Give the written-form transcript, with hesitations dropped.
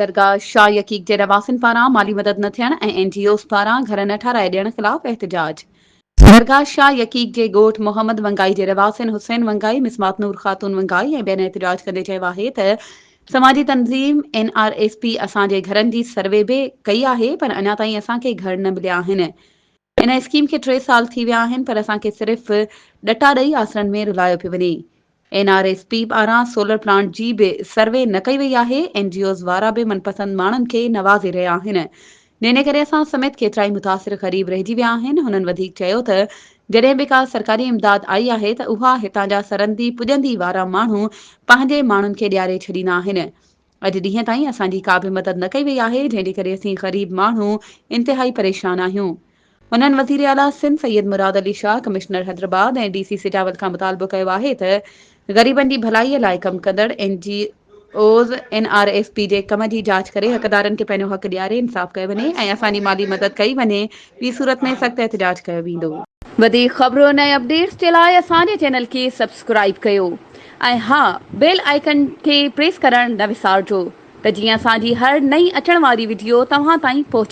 درگاهه شاهه يقيق جي رهواسين پاران مالي مدد نه ٿيڻ ۽ اين جي اوز پاران گهر نه ٺهرائي ڏيڻ خلاف احتجاج. درگاهه شاهه يقيق جي ڳوٺ محمد ونگائي جي رهواسين حسين ونگائي، مسمات نور خاتون ونگائي ۽ ٻين احتجاج ڪندي چيو آهي ته سماجي تنظيم اين آر ايس پي اسان جي گهرن جي سروي به ڪئي آهي پر اڃا تائين اسان کي گهر نه مليا آهن. ان اسڪيم کي ٽي سال ٿي ويا آهن پر اسان کي صرف ڏٽا ڏئي آسرن ۾ رلايو پيو وڃي. اين آر ايس پي پاران سولر پلانٽ جي به سروي نه ڪئي وئي آهي، اين جي اوز وارا به من پسند ماڻهن کي نوازي رهيا آهن، جنهن جي ڪري اسان سميت ڪيترائي متاثر غريب رهجي ويا آهن، هنن وڌيڪ چيو ته جڏهن به ڪا سرڪاري امداد آئي آهي ته اها هتان جا سرندي پڄندي وارا ماڻهو پنهنجي ماڻهن کي ڏياري ڇڏيندا آهن. اڄ ڏينهن تائين اسان جي ڪا به مدد نه ڪئي وئي آهي، جنهن جي ڪري اسين غريب ماڻهو انتهائي پريشان آهيون. هنن وزيراعليٰ Sindh Syed Murad Ali Shah, commissioner Hyderabad ۽ D C Sujawal کان مطالبو ڪيو آهي ته غريبن جي ڀلائي لاء ڪم ڪندڙ N G Os N R S P جي ڪم جي جاچ ڪري حقدارن کي پنهنجو حق ڏياري انصاف ڪيو وڃي ۽ اسان جي مالي مدد ڪئي وڃي ٻي صورت ۾ سخت احتجاج ڪيو ويندو. وڌيڪ خبرن ۽ اپڊيٽس جي لاء اسان جي چينل کي سبسڪرائيب ڪيو ۽ ها بيل آئيڪن کي پريس ڪرڻ نه وسارجو ته جيئن اسان جي هر نئين اچڻ واري وڊيو توهان تائين پهچي.